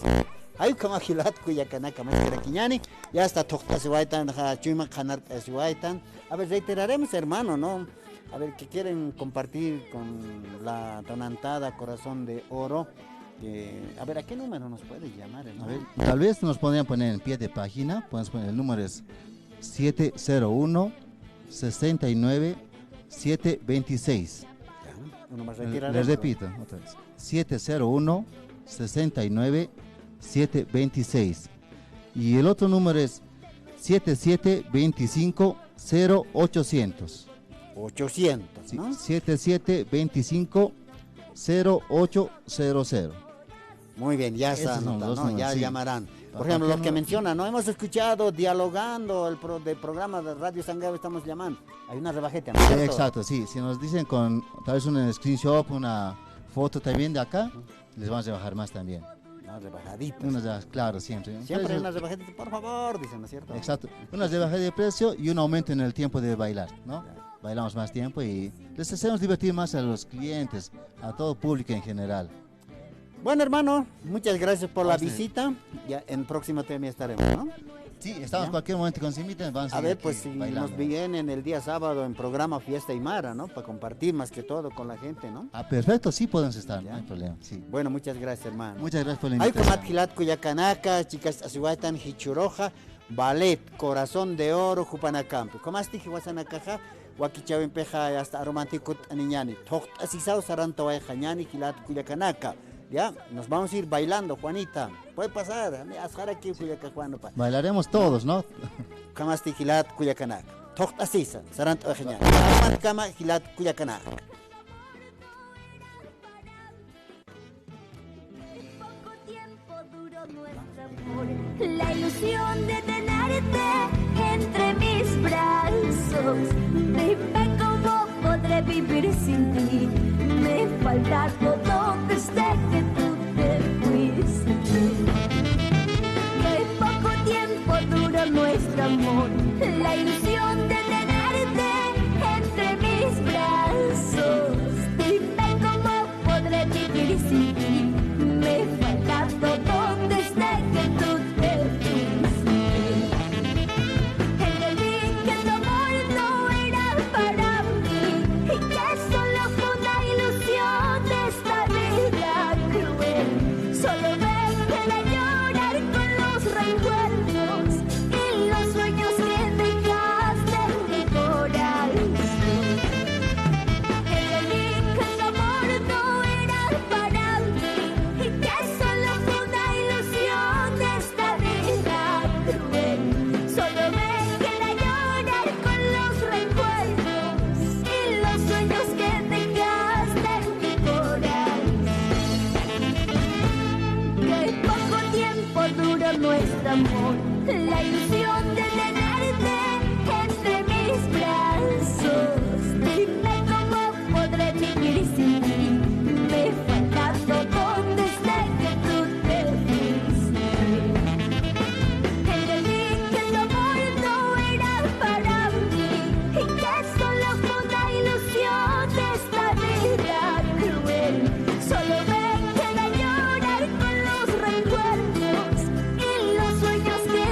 Ay, como agilat, cuyacanaka, más que la quiñani, ya está, toxtasiwaitan, ja, chuyma, canar, asiwaitan. A ver, reiteraremos, hermano, ¿no? A ver, que quieren compartir con la donantada Corazón de Oro, que, a ver, ¿a qué número nos puede llamar, hermano? A ver, tal vez nos podrían poner en pie de página, podemos poner el número es siete cero uno, sesenta y nueve, siete veintiséis. Ya, uno más. Le, retiraremos. Les repito otra vez, siete cero uno, sesenta y nueve, siete veintiséis. Y el otro número es siete siete veinticinco, cero ochocientos. Ochocientos, sí, ¿no? Siete siete veinticinco, cero ocho cero cero. Muy bien, ya está anotado, ¿no? Ya llamarán. Por ejemplo, los que mencionan, ¿no? Hemos escuchado dialogando el pro-, del programa de Radio Sangay, estamos llamando. Hay una rebajeta, ¿no? Sí, exacto, sí. Si nos dicen con tal vez un screenshot, una foto también de acá, les vamos a rebajar más también. Una rebajadita. Una rebaja, claro, siempre. Siempre hay una rebajadita, por favor, dicen, ¿no es cierto? Exacto. Una rebajada de precio y un aumento en el tiempo de bailar, ¿no? Bailamos más tiempo y les hacemos divertir más a los clientes, a todo público en general. Bueno, hermano, muchas gracias por la visita. Ya en próximo tema estaremos, ¿no? Sí, estamos cualquier momento que nos inviten, vamos a ver, pues, si nos vienen el día sábado en programa Fiesta Aymara, ¿no? Para compartir más que todo con la gente, ¿no? Ah, perfecto, sí podemos estar, no hay problema, sí. Bueno, muchas gracias, hermano. Muchas gracias por la invitación. Ay, kumat jilat kullakanaka, chicas, asiwatan jichuroja, ballet, Corazón de Oro, jupanakampi. Kumasti jiwasanakaja, wakichawimpixa, hasta aromantico t'aniñani. Thuqt'asisaw sarantawayxañani, jilat kullakanaka. Ya, nos vamos a ir bailando, Juanita. Puede pasar, asxaraki kullaka Juanpa. Bailaremos todos, ¿no? Kamasti jilat kullakanaka. Thuqt'asisa, sarantawayxañani. Kama jilat kullakanaka. La ilusión de tenerte entre mis brazos. Dime cómo podré vivir sin ti. Me falta todo desde que tú te fuiste. Qué poco tiempo duró nuestro amor. La ilusión de tenerte entre mis brazos. Dime cómo podré vivir sin ti. Me falta todo desde que tú te fuiste. Entendí que tu amor no era para mí y que solo fue una ilusión de esta vida cruel. Solo me queda llorar con los recuerdos y los sueños que dejaste en mi corazón. Entendí que tu amor no era para mí y que solo fue una ilusión de esta vida cruel. Solo me queda llorar con los recuerdos y los sueños que dejaste en mi corazón. Qué poco tiempo duró nuestro amor, la ilusión de tenerte entre mis brazos. Dime cómo podré vivir sin ti. Me falta todo desde que tú te fuiste. Entendí que tu amor no era para mí y que solo fue una ilusión de esta vida cruel. Solo me queda llorar con los recuerdos y los sueños que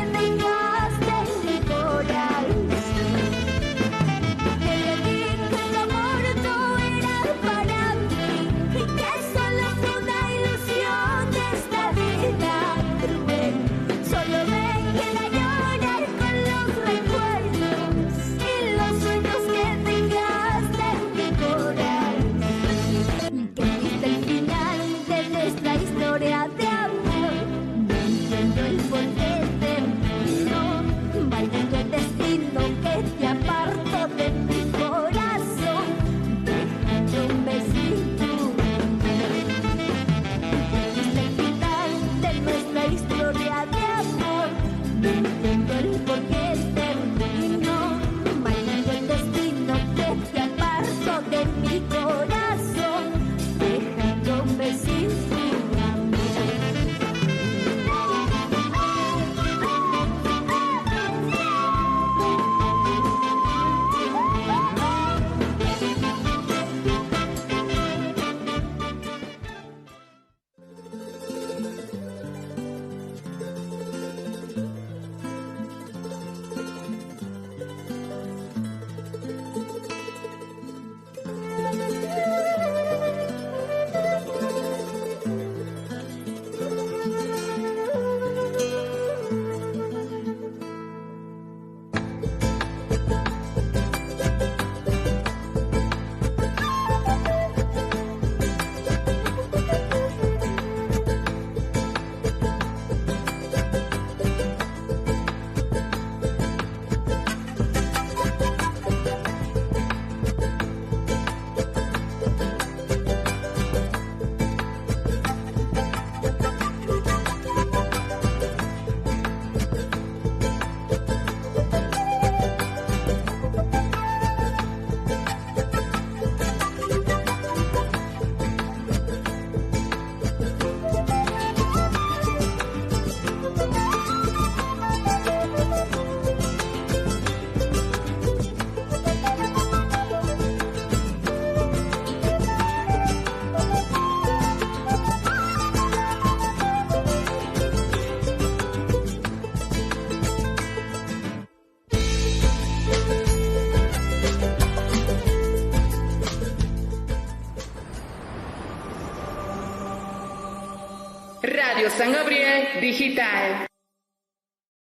Radio San Gabriel Digital.